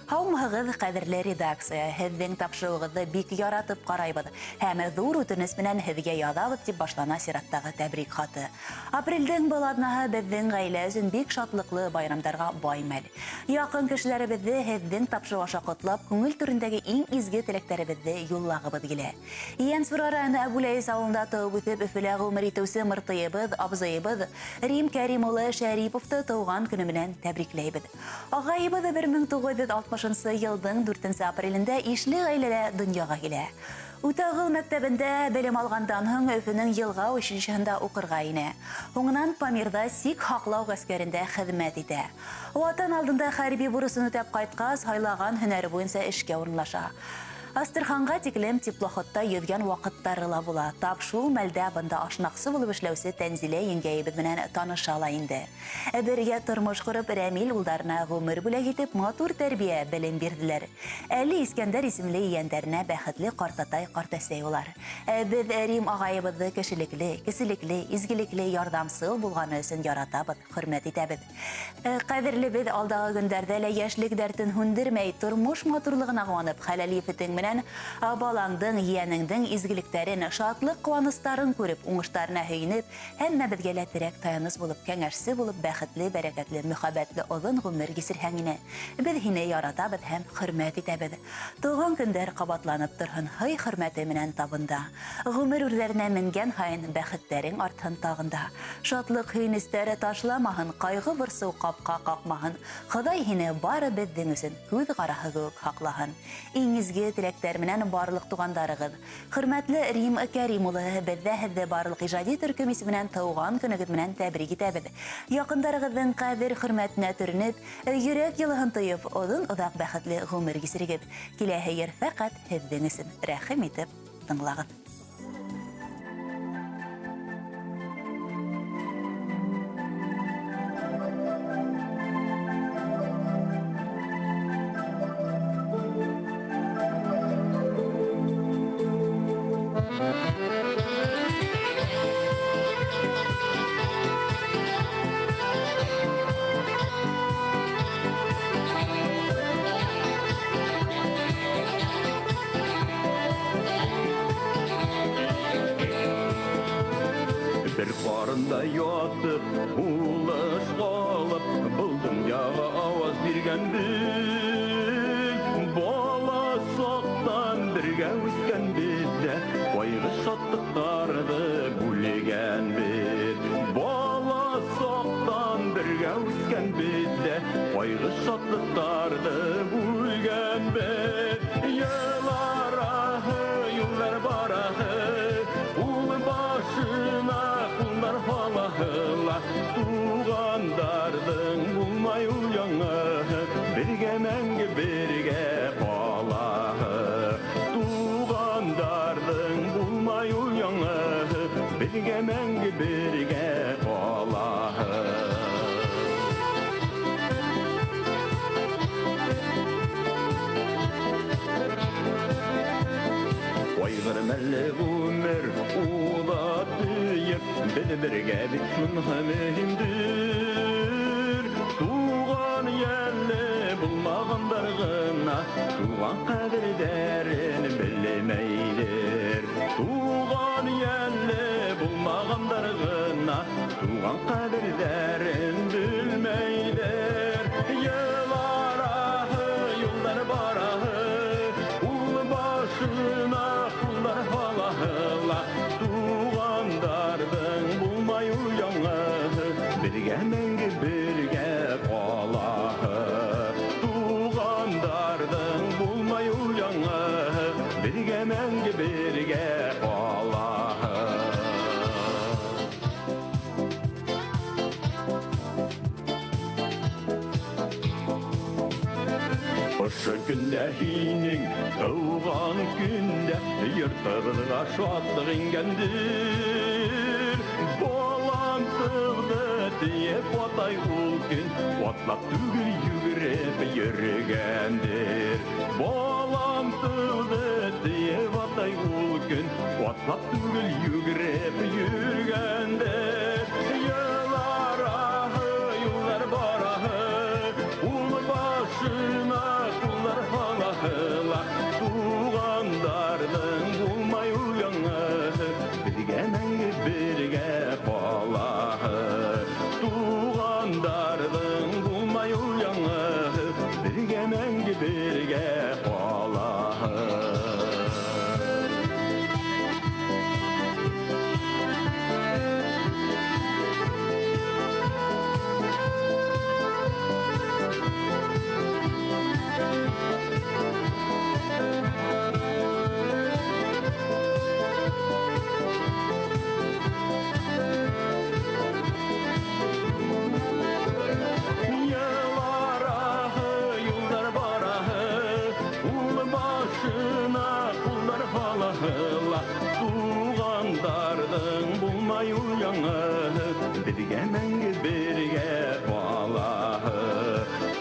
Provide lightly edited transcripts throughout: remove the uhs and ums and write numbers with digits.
Һаумыһығыҙ, ҡәҙерле редакция! Һеҙҙең тапшырыуығыҙҙы бик яратып ҡарайбыҙ һәм ҙур үтенес менән һеҙгә яҙабыҙ, тип башлана сираттағы тәбрик хаты. Апрелдең был аҙнаһы беҙҙең ғаилә өсөн бик шатлыҡлы байрамдарға бай мәл. Яҡын кешеләребеҙҙе һеҙҙең тапшырыу аша ҡотлап, күңел түрендәге иң изге теләктәребеҙҙе юллағыбыҙ килә. Ейәнсура районы Әбүләйес ауылында тыуып үҫеп, Өфөлә ғүмер итеүсе мыртыйыбыҙ, абзыйыбыҙ Рим Кәрим улы Шәриповты тыуған көнө менән тәбрикләйбеҙ. Ағайыбыҙ 1960 нсы йылдың 4 апрелендә ишле ғаиләлә донъяға килә. Үтәғол мәктәбендә белем алғандан һуң Өфөнөң йылға училищеһында уҡырға инә. Һуңынан Памирҙа сик һаҡлау ғәскәрендә хеҙмәт итә. Ватан алдында хәрби бурысын үтәп ҡайтҡас, һайлаған һөнәре буйынса эшкә урынлаша. Астраханға тиклем теплоходта йөҙгән ваҡыттары ла була. Тап шул мәлдә бында ашнаҡсы булып эшләүсе Тәнзилә еңгәйебеҙ менән таныша ла инде. Бергә тормош ҡороп, Рәмил улдарына ғүмер бүләк итеп, матур тәрбиә, белем бирҙеләр. Әле Искәндәр исемле ейәндәренә бәхетле ҡартатай, ҡартәсәй улар. Беҙ Рим ағайыбыҙҙы кешелекле, кеселекле, изгелекле, ярҙамсыл булғаны өсөн яратабыҙ, хөрмәт итәбеҙ. Ҡәҙерлебеҙ, алдағы көндәрҙә лә йәшлек дәртен һүндермәй, тормош матурлығына ҡыуанып, хәләл ефетең менән балаңдың, ейәнеңдең изгелектәрен, шатлыҡ-ҡыуаныстарын күреп, уңыштарына һөйөнөп, һәммәбеҙгә лә терәк-таяныс булып, кәңәшсе булып, бәхетле, бәрәкәтле, мөхәббәтле оҙон ғүмер кисерһәң ине. Беҙ һине яратабыҙ һәм хөрмәт итәбеҙ. Тыуған көндәр ҡабатланып торһон, һый-хөрмәте менән табында. Ғүмер үрҙәренә менгән һайын бәхеттәрең артһын тағын да. Шатлыҡ-һөйөнөстәр ташламаһын, ҡайғы-борсоу ҡапҡа ҡаҡмаһын. Хоҙай һине бары беҙҙең өсөн күҙ ҡараһы кеүек һаҡлаһын. Иң изге теләктәр менән барлыҡ туғандарығыҙ. Хөрмәтле Рим Кәрим улы, беҙ ҙә һеҙҙе барлыҡ ижади төркөм исеменән тыуған көнөгөҙ менән тәбрик итәбеҙ. Яҡындарығыҙҙың ҡәҙер-хөрмәтенә төрөнөп, йөрәк йылыһын тоеп, оҙон-оҙаҡ бәхетле ғүмер кисерегеҙ. Киләһе йыр фәҡәт һеҙҙең өсөн. Рәхим итеп тыңлағыҙ. Бер ҡарында ятып, һулыш алып, был донъяға ауаз биргәнбеҙ. Бала саҡтан бергә үҫкәнбеҙ ҙә, ҡайғы-шатлыҡтарҙы бүлгәнбеҙ. Бала саҡтан бергә үҫкәнбеҙ ҙә, ҡайғы-шатлыҡтарҙы бүлгәнбеҙ. Йыл араһы, юлдар бараһы, ҡул башына ҡулдар һалаһы ла, туғандарҙың булмай ул яңыһы, бергә мәңге бергә ҡалаһы. Туғандарҙың булмай ул яңыһы, бергә мәңге бергә ҡалаһы. Айғырмәле ғүмер уҙа тиеп, беҙ бергә бит шунһы мөһимдер. Туған йәнле булмағандар ғына туған ҡәҙерҙәрен белмәйҙер. Туған йәнле булмағандар ғына туған ҡәҙерҙәрен белмәйҙер. Йыл араһы, юлдар бараһы, ҡул башына ҡулдар һалаһы ла, туғандарҙың булмай ул яңыһы, бергә мәңге бергә ҡалаһы. Туғандарҙың булмай ул яңыһы, бергә мәңге бергә ҡалаһы. Ошо көндә һинең тыуған көндә йортоғоҙға шатлыҡ ингәндер. Балам тыуҙы тиеп атай ул көн, атлап түгел йүгереп йөрөгәндер. Балам тыуҙы тиеп атай ул көн, атлап түгел йүгереп йөрөгәндер. Йыл араһы, юлдар бараһы, ҡул башына ҡулдар ҡалаһы ла. Туғандарҙың булмай ул яңыһы, беҙгә мәңге бергә ҡалаһы. Туғандарҙың булмай ул яңыһы, беҙгә мәңге бергә ҡалаһы. Йыллар аһы, юлдар бараһы, ул башына ҡулдар һалаһы ла. Туғандарҙың булмай ул яңыһы, беҙгә мәңге бергә ҡалаһы.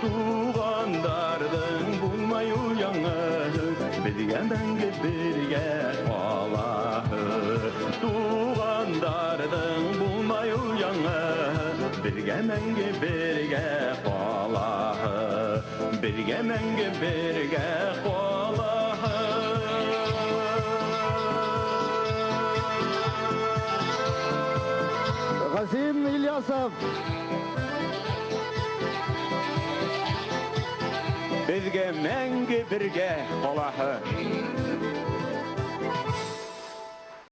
Туғандарҙың булмай ул яңыһы, беҙгә мәңге бергә ҡалаһы. Туғандарҙың булмай ул яңыһы, беҙгә мәңге бергә ҡалаһы. Беҙгә мәңге бергә ҡалаһы. Ғәзим Ильясов. Беҙгә мәңге бергә ҡалаһы.